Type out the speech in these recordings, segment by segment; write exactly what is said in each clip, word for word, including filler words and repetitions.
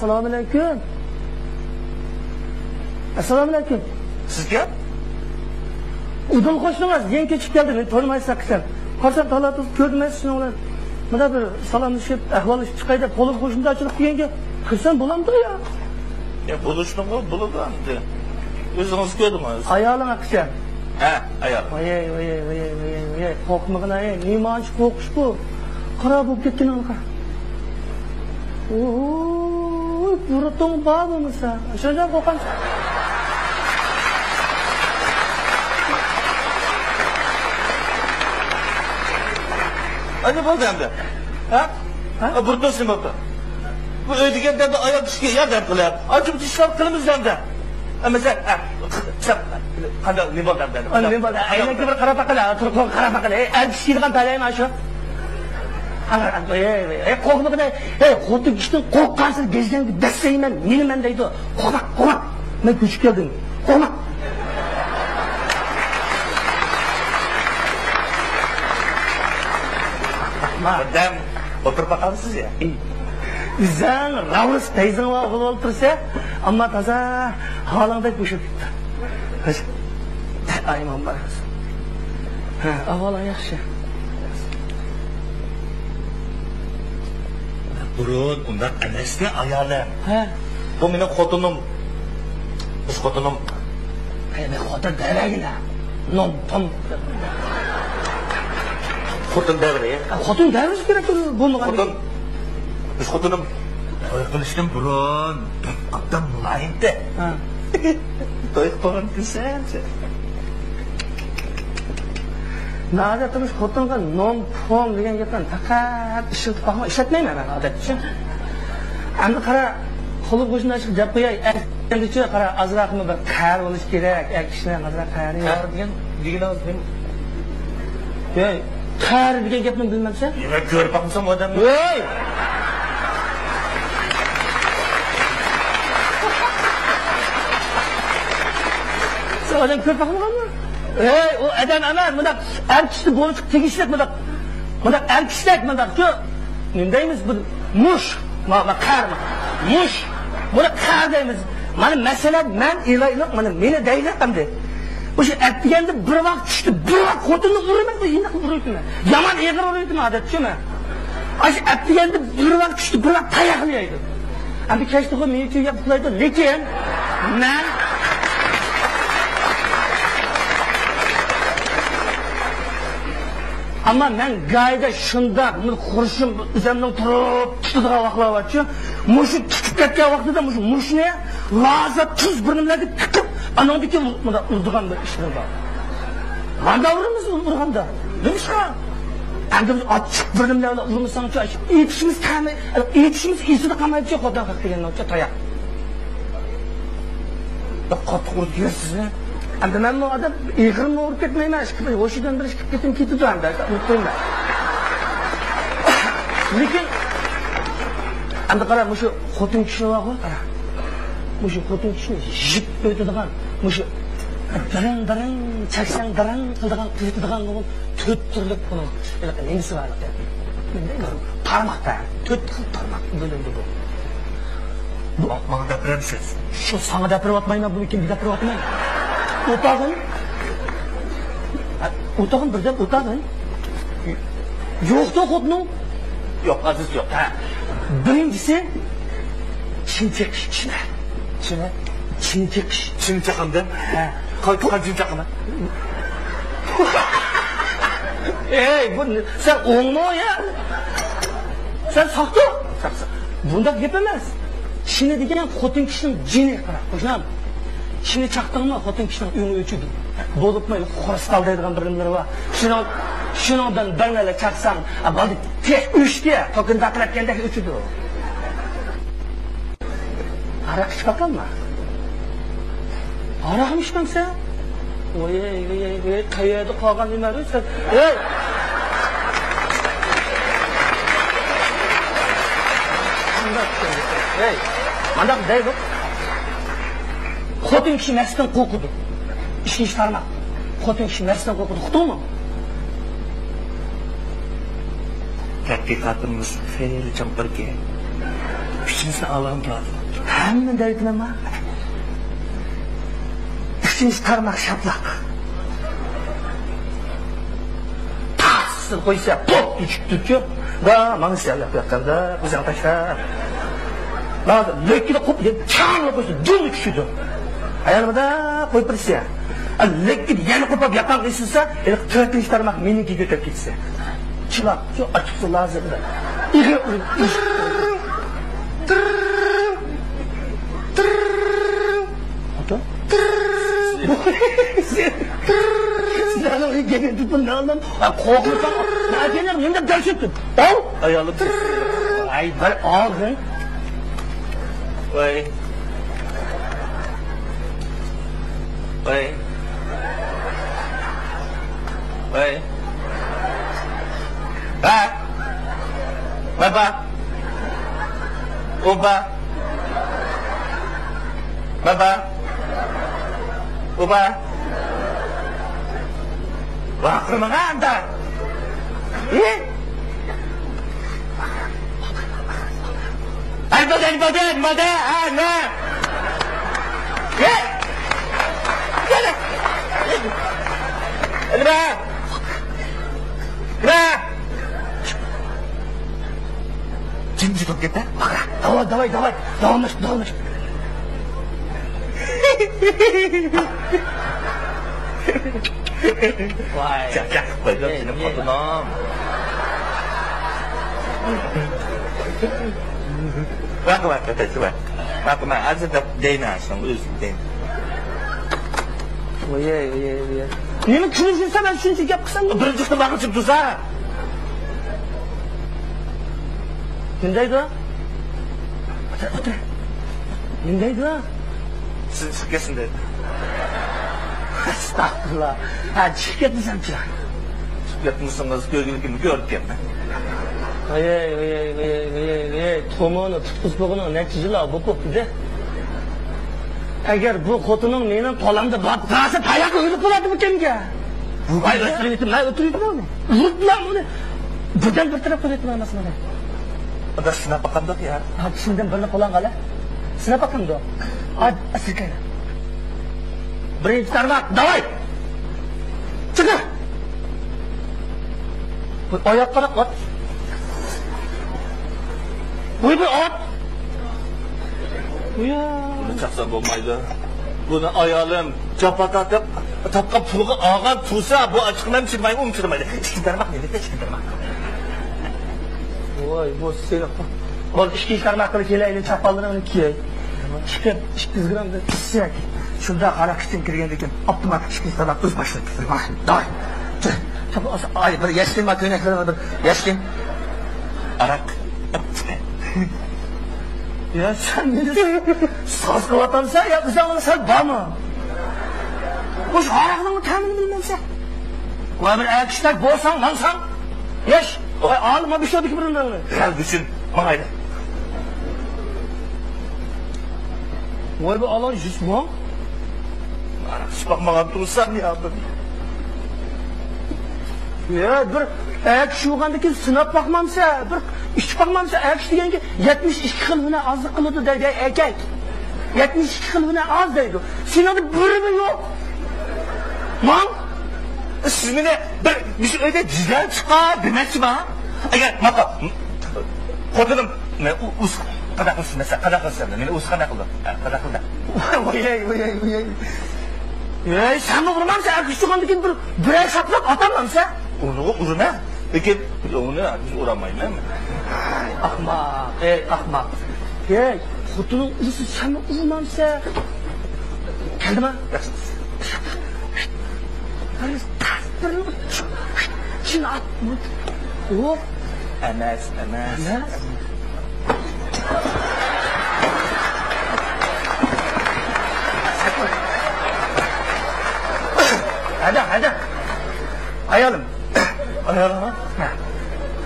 ئەسسالامۇئەلەيكۇم. ئەسسالامۇئەلەيكۇم. سىزكەن؟ ئۇدۇل قوشنىڭىز يېڭى كۆچۈپ كەلدى، مېنى تونۇمايسىز ھەقىقەتەن. قارىسام، تالا-تۇز كۆردۈم سىزنىڭ بىلەن. مۇنداق بىر سالاملىشىپ، ئەھۋاللىشىپ چىقاي دەپ، قولۇم قوشنىدا ئاچىلىپ كەلگەنگە كىرسەم بولامدۇ يا؟ يا، بولۇشنىڭغۇ بولىدۇ ئەمدى. ئۆزىڭىز كۆردىڭىز. ئايالىڭ ھەققىچە. ھە، ئايال. ۋايەي، ۋايەي، ۋايەي، ۋايەي، ۋايەي. قورقمىغىن ئايەي. نېمانچە قورقۇش بۇ؟ قارا بولۇپ كەتكىنىڭغا. ئوي، بۇرۇتۇڭ بار بولمىسا. شۇنچە قورقامسەن. ئەنە بولدى ئەمدى. ھە؟ ھە؟ بۇرۇتۇڭ سىم بوپتۇ. بۇ ئۆي دېگەندە بىر ئايال كىشىگە ياردەم قىلىپ، ئاچۇم ئىشلار قىلىمىز ئەمدى. ئەمەسە، ھە، سەن قانداق، نېمە بولدى ئەمدى؟ ئا، نېمە بولدى؟ ئەينەككە بىر قاراپ باقىلى، تۇرۇپ قاراپ باقىلى. ئەي، ئەر كىشى كىيىدىغان پەلەيمۇ شۇ. ئەي، قورقمىغىن، ئەي، خوتۇن كىشىدىن قورققانسېرى گەجگەڭگە دەسسەيمەن، مېنىمەن دەيدۇ. قورقما، قورقما. مەن كۆچۈپ كەلدىم. قورقما. بىردەم ئولتۇرۇپ باقامسىز يا؟ ئۆزۈڭ راۋۇرۇس پەيزىڭ بولۇپ ئولتۇرسا، ئەمما تازا ھالىڭدەك بوشاپ كېتىپتۇ. ئايمان بار. ھە، ئەھۋالىڭ ياخشى. بۇرۇن ئۇنداق ئەمەستى ئايالىم. ھە. بۇ مېنىڭ خوتۇنۇم. بىز خوتۇنۇم. ھەي، مەن خوتۇن دەۋەرگىنە. نوم، پوم. خوتۇن دەۋەرگىنە. ھە، خوتۇن دەۋەرگىنە كېرەك بولمىغان. خوتۇن. بىز خوتۇنۇم توي قىلىشتىن بۇرۇن بەك ئابدان مۇلايىمتى. ھە. توي قىلغان كۈنسەنچە. مەن ئادەتتە مۇشۇ خوتۇنغا نوم، پوم دېگەن گەپلەرنى پەقەت ئىشلىتىپ باقماي، ئىشلەتمەيمەن مەن ئادەتتە. ئەمدى قارا، قولۇم قوشنىدىن ئاشىق دەپ قوياي، ئەر دېگەندىچۇ، قارا، ئازراقمۇ بىر قەھرى بولۇش كېرەك، ئەر كىشىنىڭ ئازراق قەھرى. قەھرى دېگەن، دېگىنىڭىز نېمە؟ ھەي، قەھرى دېگەن گەپنى بىلمەمسەن؟ يا، مەن كۆرۈپ باقمىسام ئۇ ئادەمنى. ھەي! سەن ئادەم كۆرۈپ باقمىغانمۇ؟ ھەي، ئۇ ئادەم ئەمەس، مۇنداق ئەر كىشىسى بولۇشقا تېگىشلىك مۇنداق. مۇنداق ئەر كىشىدەك مۇنداق شۇ، نېمە دەيمىز بۇ؟ مۇش. ما، ما، قەھرىمان. مۇش. بۇنى قەھرى دەيمىز. مانا مەسىلەن، مەن ئېلايلىق، مانا مېنى دەيلى ئەمدى. مۇشۇ ئەتىگەندە بىر ۋاق چۈشتە بىر ۋاق خوتۇننى ئۇرىمەن، بۇ ئىنداق ئۇرۇۋېتىمەن. يامان ئېغىر ئۇرۇۋېتىمەن ئادەتتە شۇ مەن. ئاشۇ ئەتىگەندە بىر ۋاق چۈشتە بىر ۋاق تاياق يەيدۇ. ئەمدى كەچتىخۇ مېنى چۆگەپ ئۇخلايدۇ، لېكىن مەن، ئەمما مەن گايىدا شۇنداق، بۇ خۇرۇچۇم ئۆزۈمنىڭ تۇرۇپ تۇتىدىغان ۋاقىتلار بارچۇ، مۇشۇ تۇتۇپ كەتكەن ۋاقتىدا مۇشۇ مۇشۇنى لازا تۇز بىر نېمىلەرگە تىقىپ، ئانىڭدىكى مۇنداق ئۇرىدىغان بىر ئىشلىرىم بار. ماندا ئۇرىمىز ئۇرغاندا. نېمىشقا؟ ئەمدى بىز ئاچچىق بىر نېمىلەر بىلەن ئۇرمىساڭچۇ، ئېيتىشىمىز قەمەي، ئېيتىشىمىز ئېسىدە قالمايدىچۇ، خوتۇن خەق دېگەننىڭچۇ تاياق. بەك قاتتىق ئۇرۇپ كېتىسىز. ئەمدى مەنمۇ ئادەم ئېغىرمۇ ئۇرۇپ كەتمەيمەن، ئىككى، ھوشىدىن بىر ئىككى قېتىم كېتىدۇ ئەمدى، ئۇرۇپ قويىمەن. لېكىن، ئەمدى قارا، مۇشۇ خوتۇن كىشى بارغۇ، قارا. مۇشۇ خوتۇن كىشىنى يىپ ئۆتىدىغان، مۇشۇ دىرىڭ دىرىڭ، چەكسەڭ دىرىڭ قىلىدىغان، قىلىدىغان تۆت تۈرلۈك ئۇنىڭ ھېلىقى نېمىسى بار ھېلىقى. تارماق بار. تۆت خىل تارماق بۆلۈندى بۇ. بۇ ما-، ماڭا دەپ بېرەمسىز؟ شۇ ساڭا دەپ بېرىۋاتمايمەن، بۇنى كىمگە دەپ بېرىۋاتىمەن؟ ئولتۇرغىن. ئولتۇرغىن، بىردەم ئولتۇرغىن. يوقتۇ خوتۇنۇڭ؟ يوق، ئازىز يوق. ھە. بىرىنچىسى، چىن چېقىش، چىن. چىن؟ چىن چېقىش. چىن چاقامدىم؟ ھە. قان، قان چىن چاقىمەن. ئەي، بۇ نې-، سەن ئوڭمۇ يا؟ سەن ساقتۇ؟ ساق، ساق. بۇنداق گەپ ئەمەس. چىنى دېگەن خوتۇن كىشىنىڭ جېنى، قارا، قوشنام. چىنى چاقتىڭمۇ، خوتۇن كىشىنىڭ ئۆڭى ئۆچىدۇ. بولۇپمۇ خرۇستال دەيدىغان بىر نېمىلىرى بار. شۇنىڭ، شۇنىڭدىن بىر نەلە چاقساڭ، ئا، بالدى تېز ئۆچتى، توكىنى داتىراتكەندەك ئۆچىدۇ. ھاراق ئىچىپ باقامما؟ ھاراقمۇ ئىچمەمسەن؟ ۋاي، ۋاي، ۋاي، ۋاي، قەيەردە قالغان نېمە سەن؟ ھەي! ھەي، مانداق دەيدۇ. خوتۇن كىشى مەستىن قورقىدۇ. ئىككىنچى تارماق. خوتۇن كىشى مەستىن قورقىدۇ. ئۇقتۇڭمۇ؟ تەتقىقاتىمىز خېلى چوڭقۇركەن. ئۈچ ئىككىنچىسىنى ئالغىم كېلىۋاتىدۇ. ھەممىنى دەۋېتىمەنما؟ ئۈچىنچى تارماق شاپىلاق. تاس قويسا، پوپ چۈشۈپتۇچۇ. دا، ماڭا سەل ياققاندا، ئۆزۈڭ تاشلا. ھازىر لۆككىدە قوپ، كاڭلا قويسا، دۈملا چۈشىدۇ. ئايالىمدا قويۇپ بېرىشسە. لۆككىدە يەنە قوپاپ ياققان قىلسا، تۆتىنچى تارماق مېنىڭكىگە ئۆتۈپ كېتىسە. چىلاپ، شۇ ئاچچىقسۇ لازىم. ئېغىر ئۇرۇپ، تىرررر، تىرررر. ئاتا؟ تىرررر. سىلەرنىڭ ئۆيگە كەلگەن تېلېفون نالدىن قورقمىساڭ، مەن ئەكەلگەن يېنىدا دەرس ئۆتتۈم. ئاۋ! ئايالىم. ئاي، بىر ئاغزىڭ. ۋاي. ۋاي. ۋاي. ھە؟ بابا. ئوبا. بابا. ئوبا. ۋارقىرىمىغا ئاندا. ھە؟ ئەلبەتتە، ئەلبەتتە، ئەلبەتتە، ھە، نە؟ ھە؟ يەنە. نېمە؟ نېمە؟ جىمجىت بولۇپ كەتتى. داۋاي، داۋاي، داۋاي. داۋاملىشىپ، داۋاملىشىپ. ۋاي. چاقچاق قىلىپ قويدۇم سېنى، خوتۇنۇم. باقما، قېتىشما. باقما، ھازىر دەپ دەيمەن، شۇنىڭ ئۆزىنى دەيمەن. ۋاي، ۋاي، ۋاي. نېمە كۈلۈپ يۈرسەن، مەن شۇنچە گەپ قىلسام؟ بىرىنچى قېتىم ماڭا چىقىپ تۇرسا. نېمە دەيدۇ؟ ئولتۇر، ئولتۇر. نېمە دەيدۇ؟ سىز چىقىپ كەتسۇن دەيدۇ. ئەستەغپۇرۇللا. ھە، چىقىپ كەتمىسەمچۇ؟ چىقىپ كەتمىسىڭىز كۆرگۈلۈكۈمنى كۆرۈپ كەتمەڭ. ۋاي، ۋاي، تومۇرنى تۇتقۇزۇپ بولغىنىغا نەچچە يىللار بولۇپ بوپتۇ-دە. ئەگەر بۇ خوتۇنۇڭ مېنىڭ قولۇمدا بولۇپ قالسا، تاياققا ئۆلۈپ بولاتتىمىكەنگە؟ ۋاي، ئۆلتۈرۈۋېتىڭ، مەن ئۆلتۈرۈۋېتىمەن ئۇنى. ئۇرۇپلا ئۇنى. بىردەم بىر تەرەپ قىلىۋېتىمەن مەسىلىنى. ئاداش، سىناپ باقامدۇق يا؟ ھە، شۇندىن بىرنى قولۇڭغا ئال. سىناپ باقامدۇق؟ ئا، سىلكەيلى. بىرىنچى تارماق، داۋاي! چىقىڭ! بۇ ئاياق قاراق ئات. بۇ بىر ئات. بۇنى چاقسام بولمايدۇ. بۇنى ئايالىم جاپا تارتىپ تاپقان پۇلىغا ئالغان تۇرسا، بۇ ئاچچىقىنى چىدىمايدۇ، ئۇمۇ چىدىمايدۇ. ئىككىنچى تارماق نېمە؟ ئىككىنچى تارماق. ۋاي، بۇ سېرىق. بولدى، ئىككىنچى تارماق قىلىپ كېلەيلى، چاپانلىرىڭنى كىيەي. چىقىپ، ئىككى يۈز گرامدىن كېسەك. شۇنداق ھاراق ئىچكۈم كىرگەندىكىن، ئاپتوماتىك ئىككىنچى تارماق ئۆزى باشلاپ كېتىدۇ. داۋاي. ئاي، بىر يەشكىن بار، كۆينەكلىرىڭ بار، بىر يەشكىن. ھاراق. يا سەن مېنى ساز قىلىۋاتامسەن يا ئۆزۈڭ سەل بارمۇ؟ مۇشۇ ھاراقنىڭ تەمىنى بىلمەمسەن؟ ۋاي بىر ئەر كىشىدەك بولساڭ، ماڭساڭ. ياش، ۋاي ئالىم بىشودىكى بىر نېمىنى. ھەل گۈچۈن، ماڭايلى. ۋاي بۇ ئالان يۈز مىڭ. ئىچىپ باقمىغان تۇرسام يا بىر. يا بىر ئەر كىشى بولغاندىن كېيىن سىناپ باقمامسەن، بىر ئىچىپ باقمامسەن، ئەر كىشى دېگەنگە يەتمىش ئىككى خىل ھۈنەر ئازلىق قىلىدۇ دەيدۇ، ئەركەك. يەتمىش ئىككى خىل ھۈنەر ئاز دەيدۇ. سېنىڭدە بىرىمۇ يوق. ماڭ! سىز مېنى بىر مۇشۇ ئۆيدە جېدەل چىقار دېمەكچىما؟ ئەگەر ماقا خوتۇنۇم، مەن ئۇ، ئۇ، قانداق قىلسۇن دېسە، قانداق قىلسۇن؟ مېنى ئۇ قانداق قىلدى؟ ھە، قانداق قىلدى؟ ۋاي، ۋاي، ۋاي، ۋاي. ئەي، سەنمۇ ئۇرمامسەن، ئەر كىشى تۇرغاندىن كېيىن بىر، بىرەر شاپىلاق ئاتالمامسەن؟ ئۇنىغا ئۇرىمەن، لېكىن ئۇنى ھەرگىز ئۇرالمايمەن. ئەي، ئەخمەق، ئەي، ئەخمەق. ئەي، خوتۇنۇڭ ئۇرسا سەنمۇ ئۇرمامسەن؟ كەلدىما؟ ياخشى. بىر تاس، بىر چىن ئات. ئۇ. ئەمەس، ئەمەس. ئەمەس. ھەدە، ھەدە. ئايالىم. ئايالىڭمۇ؟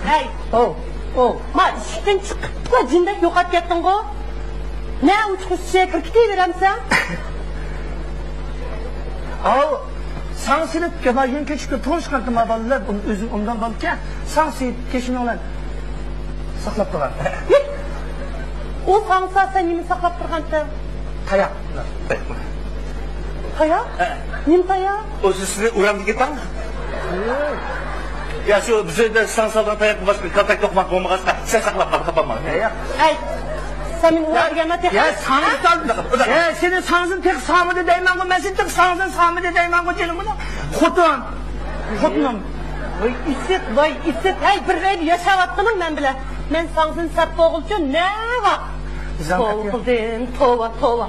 ھەي. ئوۋ، ئوۋ. ما ئىشىكتىن چىقىپلا جىندەك يوقاپ كەتتىڭغۇ؟ نە ئۇچقۇچە كىرىپ كېتىۋېرەمسەن؟ ئاۋۇ، ساڭا سېلىپ، ما يېڭى كۆچۈپ كېلىپ تونۇشقانتىم، ما بالىلار، ئۇم-، ئۆزۈم ئوبدان بالىكەن. ساڭا سېلىپ، كەشىنىڭ بىلەن ساقلاپ قالار. ئۇ ساڭسا سەن نېمە ساقلاپ تۇرغانسەن؟ تاياق. تاياق؟ ھە. نېمە تاياق؟ ئۇ سىزنى ئۇرامدىكى تاڭ. يا شۇ بىز ئۆيدە ساڭسا سالغان تاياقتىن باشقا كالتەك توقۇماق بولمىغاچقا سەن ساقلاپ قال، خاپا بولما. تاياق. ئەي، سەن مېنى ئۇرامدىكى تاڭ. يا ساڭزا، يا سېنى ساڭزىنى تېخى سالمىدى دەيمەنغۇ، مەن سېنى تېخى ساڭزىنى سالمىدى دەيمەنغۇ، جېنىم بۇ. خوتۇن. خوتۇنۇم. ۋاي ئىسىت، ۋاي ئىسىت. ھەي، بىر ئۆيدە ياشاۋاتقىنىڭ مەن بىلەن. مەن ساڭزىنى سەپ بولغۇچە نەۋاق؟ توۋا قىلدىم، توۋا، توۋا.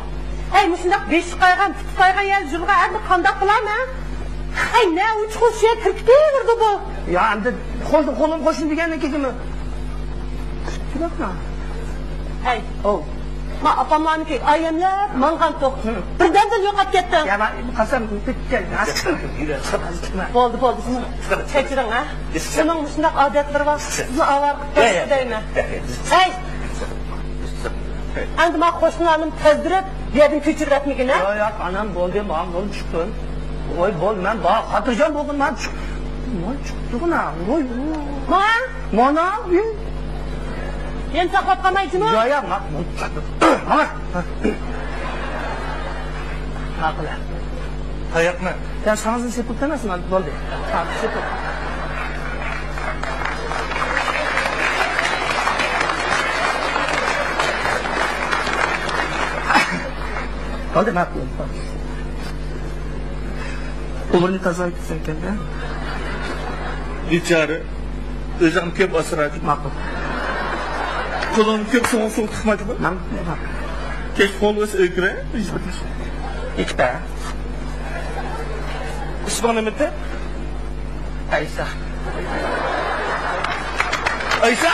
ھەي، مۇشۇنداق بېشى قايغان، پۇتى قايغان يەر جۇرغا ئەمدى قانداق قىلارمەن؟ ھەي، نە ئۇچقۇن شۇ يەر كىرىپ كېتىۋېرىدۇ بۇ. يا، ئەمدى قوشنا، قولۇم قوشنا دېگەندىن كېيىنمۇ. ھەي. ئوۋ. ما ئاپاملارنىڭكى ئايەملەپ ماڭغانتۇق. ھە. بىردەمدىلا يوقاپ كەتتىڭ. يا، ما قاسام بىتكەن. بولدى، بولدى. كەچۈرۈڭ، ھە. ئۇنىڭ مۇشۇنداق ئادەتلىرى بار. سىزنى ئاۋارە قىلىپ قويسا دەيمەن. ھەي. ئەمدى ما قوشنىلارنى تەزدۈرۈپ، بۇ يەردىن كۆچۈرۈۋەتمىگىن، ھە؟ ياق، ياق، ئانام بولدى، ماڭا بولدى، چىقتىم. ۋاي، بولدى، مەن بار، خاتىرجەم بولغىن، مەن چىق-، مەن چىقتىغىنا، ۋاي، ۋاي. ما؟ مانا، يۈ. يەنە ساقلاپ قالماي جۇمۇ. يا، يا، ما، ما، ما. ماقۇل. تاياقنى. يا، ساڭزىنى سېپىپ ئەمەسمۇ، بولدى. ھا، سېپىپ. بولدى، ماقۇل. ئۇلىنى تازا ئېيتسەككەندە. بىچارە. ئۆزۈڭنى كۆپ ئاسرا. ماقۇل. قولۇڭنى كۆپ سوغۇق سۇغا تىقمايدىغۇ. ماقۇل. كەچ قول بولسا ئۆكرە. ئېيتىپ بەر. ئىسمىڭ نېمە ئىدى؟ ئەيسا. ئەيسا!